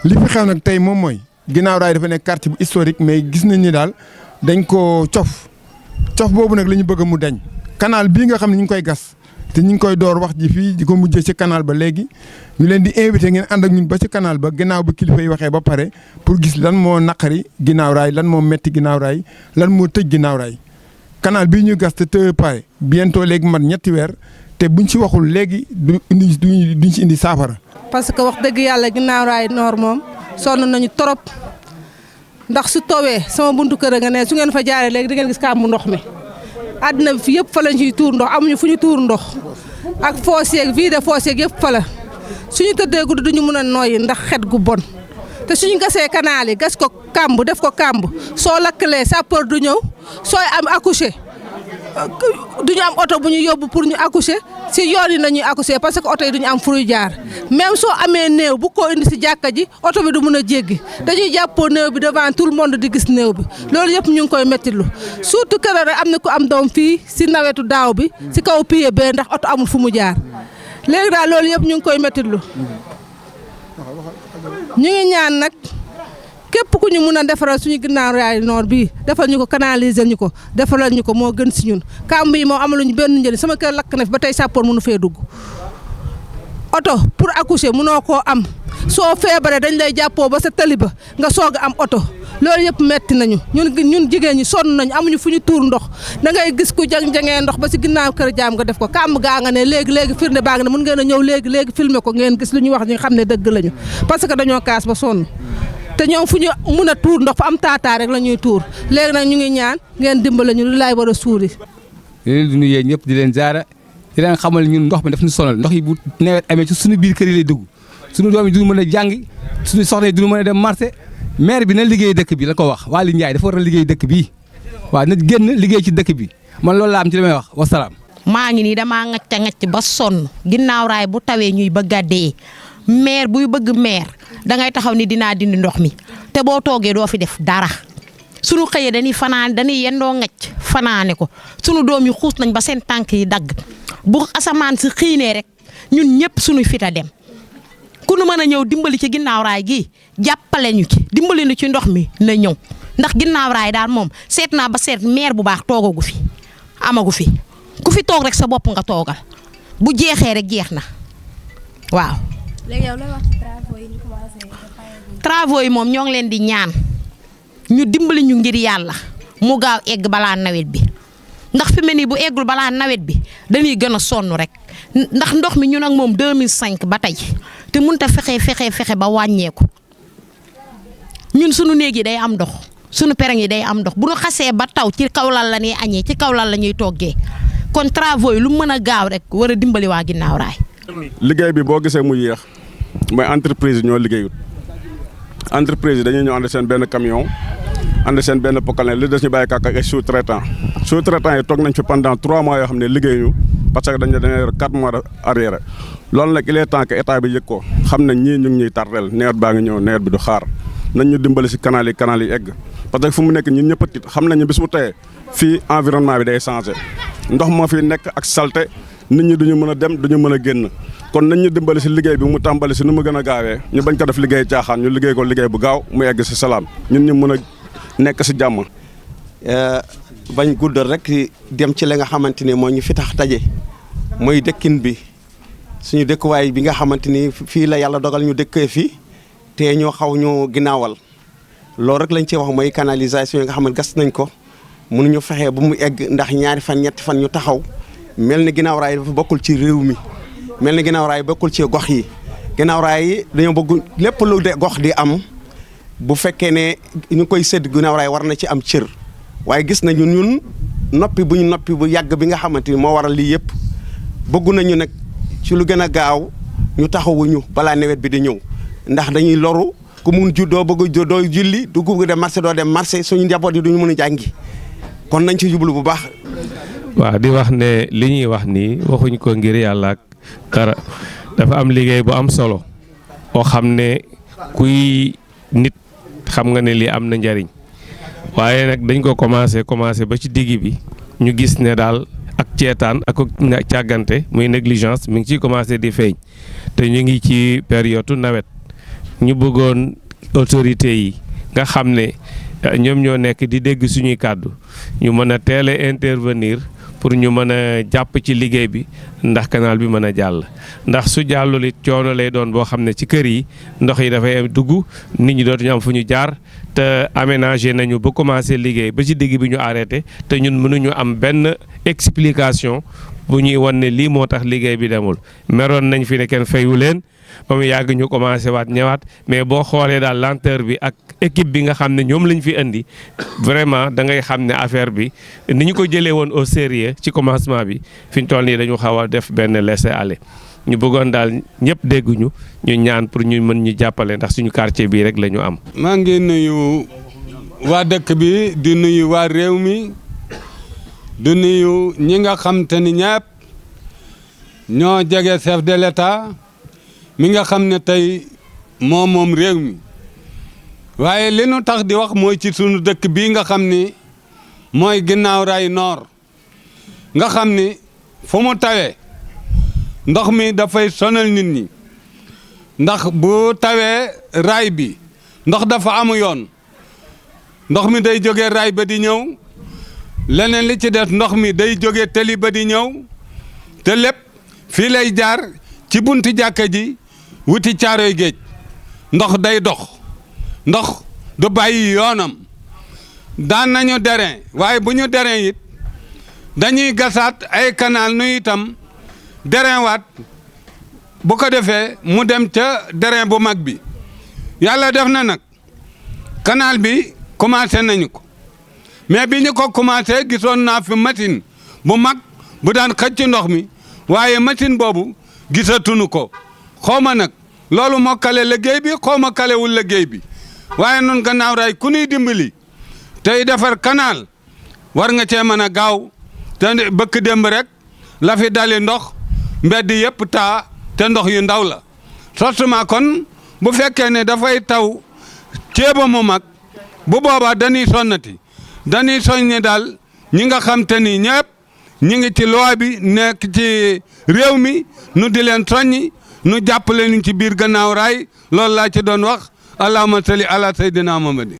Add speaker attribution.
Speaker 1: li fi xew nag tey moom mooy ginnaaw raay dafa nekk quartier bu historique mais gis nañ ni daal dañ ko cof boobu nag la ñu bëgg mu dañ canal bii nga xam ne ñu ngi koy gas te ñu ngi koy door wax ji fii di ko mujjee ci canal ba léegi ñu leen di invité ngeen ànd ak ñun ba ci canal ba ginnaaw ba kilifa yi waxee ba pare pour gis lan moo naqari ginnaaw raay lan moo metti ginnaaw raay lan moo tëj ginnaaw raay canal bii ñuy gas te tëye pare bientôt léegi mat ñetti weer te buñ ci waxul léegi duñ ci indi saafara.
Speaker 2: parce que wax dëgg yàlla ginnaaw raay noor moom sonn nañu trop ndax su towee sama buntu kër nga ne su ngeen fa jaaree léegi di ngeen gis kàmbu ndox mi àddina bi fi yëpp fa lañ ciy tuur ndox amuñu fu ñu tuur ndox ak foos yeeg vide foos yeeg yëpp fa la suñu tëddee guddi duñu mën a noyyi ndax xet gu bon te suñu gasee canal yi gas ko kàmb def ko kàmb soo lakkalee sapeur du ñëw sooy am accoucher duñu am oto bu ñu yóbbu pour ñu accoucher si yoon yi nañuy accoucher parce que oto yi duñu am fu ñu jaar même soo amee néew bu ko indi si jàkka ji oto bi du mën a jéggi dañuy jàppoo néew bi devant tout le monde di gis néew bi loolu yëpp ñu ngi koy mettitlu surtout keroog rek am na ku am doom fii si nawetu daaw bi si kaw pied bee ndax oto amul fu mu jaar léegi daal loolu yëpp ñu ngi koy mettitlu ñu ngi ñaan nag képp ku ñu mun a defaral suñu ginnaaw raay noor bii defal ñu ko canaliser ñu ko defaral ñu ko moo gën si ñun kàmb yi moom amaluñu benn njëriñ sama kër lakk na fi ba tey sàppoor mënu fee dugg oto pour accoucher mënoo koo am soo feebaree dañ lay jàppoo ba sa tali ba nga soog a am oto loolu yëpp metti nañu ñun jigéen ñi sonn nañu amuñu fu ñu tuur ndox da ngay gis ku jang-jangee ndox ba si ginnaaw kër jaam nga def ko kàmb gaa nga ne léegi firnde baa nga ne mën ngeen a ñëw léegi filmer ko ngeen gis lu ñuy wax ñu xam ne dëgg lañu parce que dañoo kaas ba sonn te ñoom fu ñu mun a tuur ndox fa am taataa rek la ñuy tuur léegi nag ñu ngi ñaan ngeen dimbale ñu lu laay war a suuri.
Speaker 3: di leen di nuyu ñëpp di leen jaara di leen xamal ñun ndox mi daf ñu sonal ndox yi bu nawet amee ci suñu biir kër yi lay dugg suñu doom yi duñu mën a jàngi suñu soxna yi duñu mën a dem marché maire bi na liggéey dëkk bi la ko wax Waly Ndiaye dafa war a liggéey dëkk bi waaw na génn liggéey ci dëkk bi man loolu laa am ci li may wax wasalaam.
Speaker 4: maa ngi nii damaa ngacc ba sonn ginnaaw raay bu tawee ñuy bëgg a dee maire buy bëgg maire dangay taxaw ni dinaa dindi ndox mi te boo toogee doo fi def dara sunu xëyee dañuy yendoo ngacc fanaane ko sunu doom yi xuus nañ ba seen tànk yi dagg bu asamaan si xiinee rek ñun ñëpp sunu fita dem ku nu mën a ñëw dimbali ci ginnaaw raay gi jàppale ñu ci dimbali ñu ci ndox mi na ñëw ndax ginnaaw raay daal moom seet naa ba seet maire bu baax toogagu fi amagu fi ku fi toog rek sa bopp nga toogal bu jeexee rek jeex na waaw.
Speaker 5: léegi yow looy wax ci travaux yi ñu commencé.
Speaker 4: travaux yi moom ñoo ngi leen di ñaan ñu dimbali ñu ngir yàlla mu gaaw egg balaa nawet bi ndax fi mu ne nii bu eggul balaa nawet bi dañuy gën a sonn rek ndax ndox mi ñun ak moom 2005 ba tey te mënut a fexe ba wàññeeku ñun sunu néeg yi day am ndox sunu pereng yi day am ndox bu ñu xasee ba taw ci kaw lal la ñuy añee ci kaw lal la ñuy toggee kon travaux yi lu mën a gaaw rek war a dimbali waa ginnaaw raay.
Speaker 6: liggéey bi boo gisee mu yéex mooy entreprise ñoo liggéeyut entreprise yi dañuy ñëw ànd seen benn camion ànd seen benn pokale li des ñu bàyyi kàkk ak sous-traitant yi toog nañ fi pendant 3 mois yoo xam ne liggéeyuñu parce que dañu yor 4 mois de arrière loolu nag il est temps que état bi yëg ko xam nañ ñii ñu ngi ñuy tardel nawet baa ngi ñëw nawet bi du xaar nañ ñu dimbali si canal yi egg parce que fu mu nekk ñun ñëpp a tiit xam nañu bis mu teyee fii environnement bi day changé ndox moo fi nekk ak salte nit ñi duñu mën a dem duñu mën a génn kon nañ ñu dimbali si liggéey bi mu tàmbali si nu mu gën a gaawee ñu bañ ko def liggéey caaxaan ñu liggéey ko liggéey bu gaaw mu egg si salaam ñun ñu mën a nekk si jàmm.
Speaker 7: bañ guddal rek dem ci la nga xamante ni moo ñu fi tax taje mooy dëkkin bi suñu dëkkuwaay bi nga xamante ni fii la yàlla dogal ñu dëkkee fii te ñoo xaw ñu ginnaawal loolu rek lañ ci wax mooy canalisation yi nga xam ne gas nañ ko mënuñu fexe ba mu egg ndax ñaari fan ñetti fan ñu taxaw mel ni ginnaaw raay dafa bokkul ci réew mi mel ni ginnaaw raay bokkul ci gox yi ginnaaw raay yi dañoo bëgg lépp lu de gox di am bu fekkee ne ñu koy sédd ginnaaw raay war na ci am cër waaye gis nañu ñun noppi bu ñu noppi bu yàgg bi nga xamante ni moo waral lii yëpp bëggu nañu nag ci lu gën a gaaw ñu taxawuñu balaa nawet bi di ñëw ndax dañuy loru ku mun doo bëgg doo julli du bëgg dem marché doo dem marché suñu njaboot yi duñu mën a jàngi kon nañ ci jublu bu baax.
Speaker 8: waaw di wax ne li ñuy wax nii waxuñ ko ngir yàlla ak dara dafa am liggéey bu am solo boo xam ne kuy nit xam nga ne lii am na njariñ waaye nag dañ ko commencé ba ci digg bi ñu gis ne daal ak ceetaan ak càggante muy négligence mi ngi ciy commencé di feeñ te ñu ngi ci période nawet ñu bëggoon autorités yi nga xam ne ñoom ñoo nekk di dégg suñuy kàddu ñu mën a teel a intervenir pour ñu mën a jàpp ci liggéey bi ndax canal bi mën a jàll. ndax su jàllul it coono lay doon boo xam ne ci kër yi ndox yi dafay dugg nit ñi dootuñu am fu ñu jaar te aménagé nañu ba commencé liggéey ba ci digg bi ñu arrêté te ñun mënuñu am benn explication bu ñuy wan ne lii moo tax liggéey bi demul. meroon nañ fi ne kenn fayu leen ba mu yàgg ñu commencé waat ñëwaat mais boo xoolee daal lenteur bi ak équipe bi nga xam ne ñoom lañ fi indi vraiment da ngay xam ne affaire bi ni ñu ko jëlee woon au sérieux ci commencement bi fi ñu toll nii dañu xaw a def benn laisser-aller. ñu bëggoon daal ñëpp dégguñu ñu ñaan pour ñu mën ñu jàppale ndax suñu quartier bii rek la ñu am.
Speaker 9: maa ngi nuyu waa dëkk bi di nuyu waa réew mi di nuyu ñi nga xam te ni ñëpp ñoo jege chef de l'État mi nga xam ne tey moom réew mi waaye li nu tax di wax mooy ci sunu dëkk bii nga xam ni mooy Guinaw Rail Nord nga xam ni fu mu tawee ndox mi dafay sonal nit ñi ndax bu tawee raay bi ndox dafa amu yoon ndox mi day jóge raay ba di ñëw leneen li ci des ndox mi day jóge tëli ba di ñëw te lépp fii lay jaar ci buntu jàkka ji wuti caaroy géej ndox day dox ndox du bàyyi yoonam daan nañu terrain waaye bu ñu terrain it dañuy gasaat ay canal nu itam terrain waat bu ko defee mu dem ca terrain bu mag bi yàlla def na nag canal bi commencé nañu ko mais bi ñu ko commencé gisoon naa fi machine bu mag bu daan xëcc ndox mi waaye machine boobu gisatuñu ko xaw ma nag loolu moo kale liggéey bi xaw ma kalewul liggéey bi waaye nun Guinaw Rail ku ñuy dimbali tey defar canal war nga cee mën a gaaw te bëkk démb rek la fi dali ndox mbedd yëpp taa te ndox yu ndaw la sottement kon bu fekkee ne dafay taw ceeba mu mag bu boobaa dañuy sonnati dañuy soññi daal ñi nga xam te ni ñëpp ñi ngi ci loi bi nekk ci réew mi nu di leen soññi nu jàppale ñu ci biir Guinaw Rail loolu laa ci doon wax allahumma salli ala sayyidina Muhammad